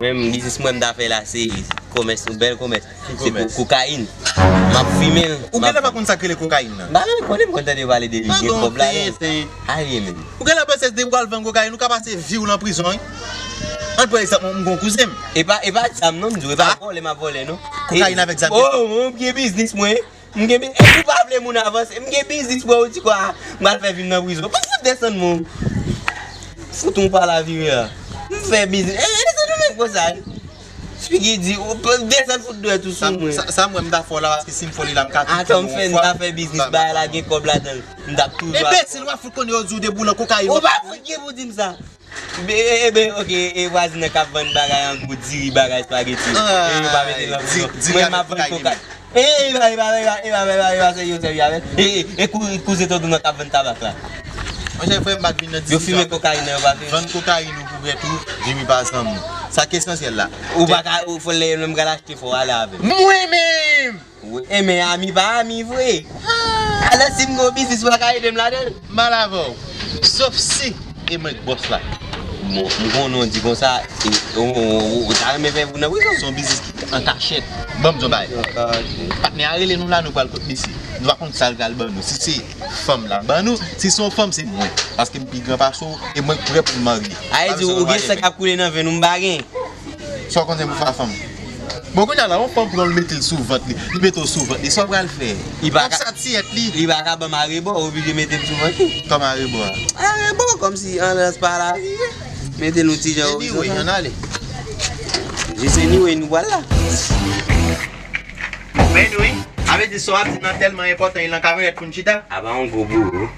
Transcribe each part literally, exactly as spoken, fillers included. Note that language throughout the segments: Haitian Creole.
Menm biznis mwen m ta fè la, se komès, yon bèl komès. Se ko- kokayin. M ap fimen l. Ou genlè pa konn sa k rele kokayin nan? M pa menm konnen, m konn tande yo pale de li, gen kòb ladan. Aye menm. Ou genlè panse depi w al vann kokayin, ou ka pase vi w nan prizon, wi. Ann pran egzanp, mwen, m gon kouzen m. E pa, e pa zam non, m di w, e pa vòlè m ap vòlè non. Kokayin avèk zam. Oh, m gen biznis mwen. M gen bi- e ou pa vle moun avanse. M gen biznis mwen, ou di kwa? M pral fè vin nan prizon. Pou fout desann mwen. Fout yon pala vire a. M fè biznis. E, e desann mwen konsa. Figi di, ou desann fout dwèt ou sou mwen. Sa, sa mwen m ta fè w la, paske si m fè w li la, m ka tou. Atann, m fè, m ta fè biznis, bagay la gen kòb ladan l. M t ap toujou. Enbesil, w ap fout konnen yo di w deboule nan kokayin. Ou pa fout gen pou di m sa. Be- e- Eben, oke, e vwazin nan k ap vann bagay an gwo, diri, bagay, espageti. E yo pa mete l nan prizon. Mwen, m ap vann kokayin. E, e pa, e pa, e pa, e pa, e pa, e pa, se yo sèvi avè l. E, e, e kou- kouzen tonton nan k ap vann tabak la. Monchè, frè m, m pa t vin nan diskisyon avè w. Yo fimen kokayin nan, yo pa fimen. Vann kokayin ou pou prèt ou, Jimmy pa zanmi w. Sa k esansyèl la. Ou pa ka, ou fò lè yo menm pral achte fò ale avè l. Mwen menm! Wi, e men ami pa ami vre. Alò si m gen yon biznis, ou pa ka ede m ladan l? M al avè w. Sof si e mwen k bòs la. Bon, m konnen w di konsa, e, ou, ou, ou, ou ta renmen fè vou nan prizon? Se yon biznis ki an kachèt. Ban m di w yon bagay. An kachèt. Patnè a rele nou la, nou pral kot misye. Nou pa konn sa l pral ban nou. Si se fanm l ap ban nou, si se yon fanm, se mwen. Paske m pi gran pase w, e mwen k prè pou m marye. A, e di ou gen san k ap koule nan venn ou, m pa gen. Sa w konn se pou fè a fanm? Bon, kounye a la, yon fanm pran l mete l sou vant li. Li mete w sou vant li. Sa w pral fè? Li pa ka, sa tiyèt li. Li pa ka ban m arebò, oblije mete m sou vant li. Kòm arebò a? Arebò, kòmsi an lans pa la vi ye. Mete nou ti jan orizontal. Anyway, ann ale. Jis anyway, nou pral la. Men nou, wi. A vle di, sa w ap di nan tèlman enpòtan, e nan kamyonèt pou n chita? A pa yon gwo bouwo.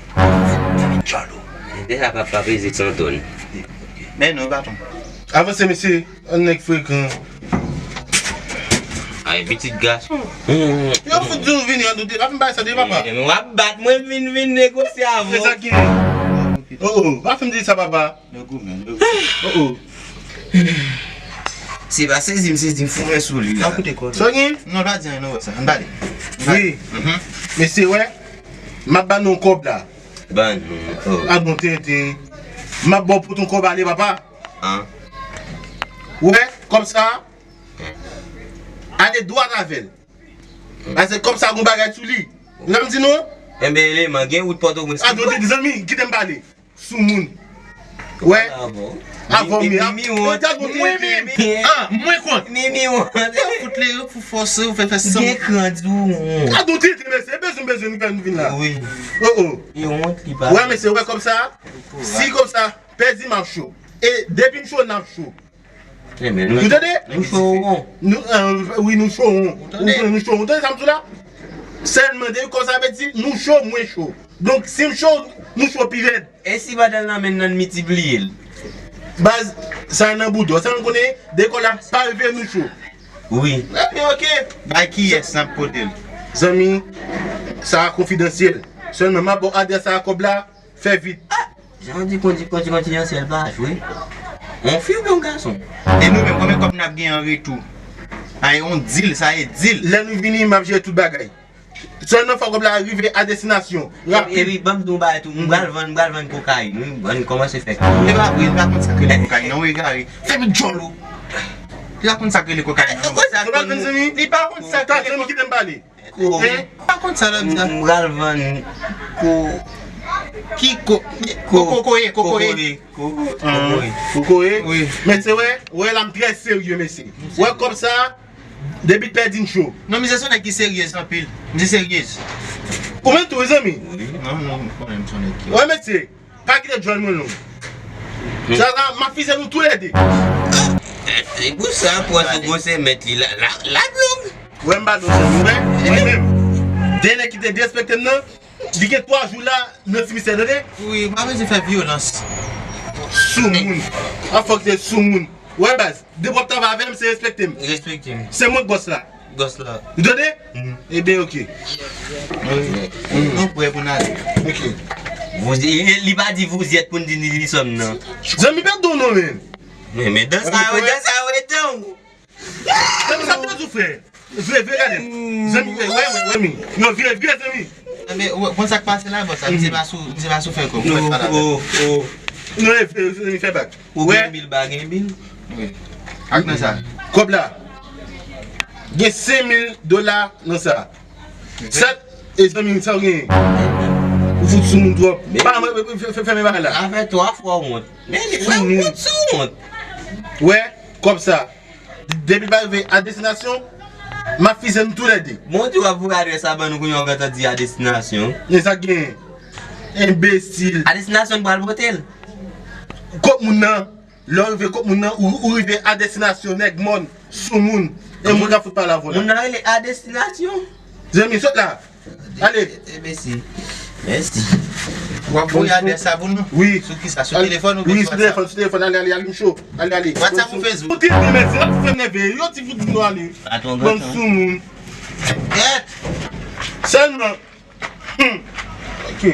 Djòl ou. Deja pa, pa peze san tòn. Men nou, patwon. Avanse, mesye. Yon nèg frekan. Ay, pitit gason. Yo fout di w vini an doute. Pa fin bay sa de papa. E, w ap bat mwen, m vin, vin negosye avè w. Se sa ki gen. Oh, oh, pa fin di sa, papa. Oh, oh. Se pa sezi m sezi, m foumen sou li la. Sa w gen? Non, pa di anyen, non, sa. Ann pale. Wi. Mesye, wè, m ap ba nou yon kòb la. Ban nou. Oh. A bon tenten. M ap ba w pou ton kòb ale, papa. An. Wè, kòb sa. Ale dwat avè l. Paske kòb sa gon bagay sou li. Nan m di nou? Enben, eleman, gen wout Pòtoprens. A bon tenten, zanmi, kite m pale. Soumoun. Wè. Avè w menm. Mwen menm. A, mwen kont. Mimi wont. Fout li pou fòse ou fè fè san. Gen kran di w. A, nou tenten, mesye. Bezwen, bezwen nou fè nou vin la. Wi. Oh, oh. Li wont, li pa. Wè, mesye, wè kòb sa. Si kòb sa pèdi, m ap cho. E depi m cho, n ap cho. Nou tande? Nou cho won. Nou, eh, wi, nou cho won. Ou konnen nou cho won. Ou tande sa m di w la? Sèlman, depi kòb sa pèdi, nou cho, mwen cho. Donk, si m cho, nou cho pi rèd. E si pandan l nan men n nan, n miltipliye l? Baz, sa nan bouda w. Sèlman konnen, depi kòb la pa rive, nou cho. Wi. Ebyen, oke. Bay kiyès n ap pote l? Zanmi, sa a konfidansyèl. Sèlman, m ap ba w adrès a kòb la, fè vit. Jan di kondi, kondi, konfidansyèl pa jwe. On fi oubyen on gason? E nou menm, konbyen kòb n ap gen an retou? A, e on dil, sa e dil. Lè nou vini, m ap jere tout bagay. Sèlman fò kòb la rive a destinasyon. Rapid. Epi, ban m di w yon bagay tou, m pral vann, m pral vann kokayin, wi, m vann kòmanse fè kokayin. E pa vre, li pa konn sa k rele kokayin, non, ou egare. Fèmen djòl ou. Li pa konn sa k rele kokayin, non. Li pa konn sa k rele kokayin. Kite m pale. Ko- Hein? Pa konn sa l ap di a. M pral vann ko- Ki ko- ko- ko- kokoye, kokoye. Kokoye. Kokoye. Wi. Men se wè, wè la m trè serye, mesye. Wè kòb sa, depi pèdi n cho. Non, misye se yon nèg ki seryez anpil. Misye seryez. Ou menm tou, zanmi? Wi. Non, non, m konnen m se yon nèg ki. Wè, mesye. Pa kite djòl mwen long. Sa la, m ap fize nou toulède. E pou sa, pran sou gwosè mèt li la, la, la long. Wè m pa dou zanmi, wè, mwen menm. De nèg ki te derespekte m nan, li gen twa jou la, nan simisè, tande? Wi, m pa bezwen fè vyolans. Soumoun. A fòk se soumoun. Wè baz, depi w ap travay avè m, se respekte m. Respekte m. Se mwen k bòs la. Bòs la. Ou tande? Mhm. Ebyen, oke. Wi. Nou prè pou n ale. Oke. Vous, li, li pa di vous y êtes pou n di ni li sòm nan. Zanmi, pa dou non, men. Men, men, dan sa yo, dan sa yo, etan ou. Zanmi, sa m te di w, frè. Vre, vre, gade. Zanmi, wè, wè, wè, wè, mi. Non, vre, vre, zanmi. Ebyen, ou konn sa k pase la, bòs la? Misye pa sou, misye pa sou fè kòb. Non, oh, oh. Non, e vre, zanmi, fè bak. Ou gen bil, pa gen bil? Wi. Ak nan sa. Kòb la. Gen senk mil dola nan sa. Sa, e zanmi, sa w genyen? Ou fout sou moun twòp. Pa mwen, fè, fè, fèmen bagay la. Avè twa fwa wont. Men li wont sou wont. Wè, kòb sa. Depi l pa rive a destinasyon, m ap fize nou toulède. Bon, di w ap voye adrès la ban nou kounye a w gentan di a destinasyon. Men sa k genyen? Enbesil. A destinasyon n pral pote l. Kot moun nan? Lè w rive kot moun nan, ou, ou rive a destinasyon nèg mòn, sou moun. E moun ka fout pale avè w la. Moun nan rele a destinasyon. Zanmi, sot la. Ale. E, e, mèsi. Mèsi. W ap voye adrès la pou nou? Wi. Sou ki sa? Sou telefòn oubyen sou WhatsApp? Wi, sou telefòn, sou telefòn. Ale, ale, ale, m cho. Ale, ale. WhatsApp ou Facebook? Ou di m mèsi, w ap fè m nève. Yo ti fout nou ale. Bann sou moun. Gèt. Sèlman. Hmm. Ok.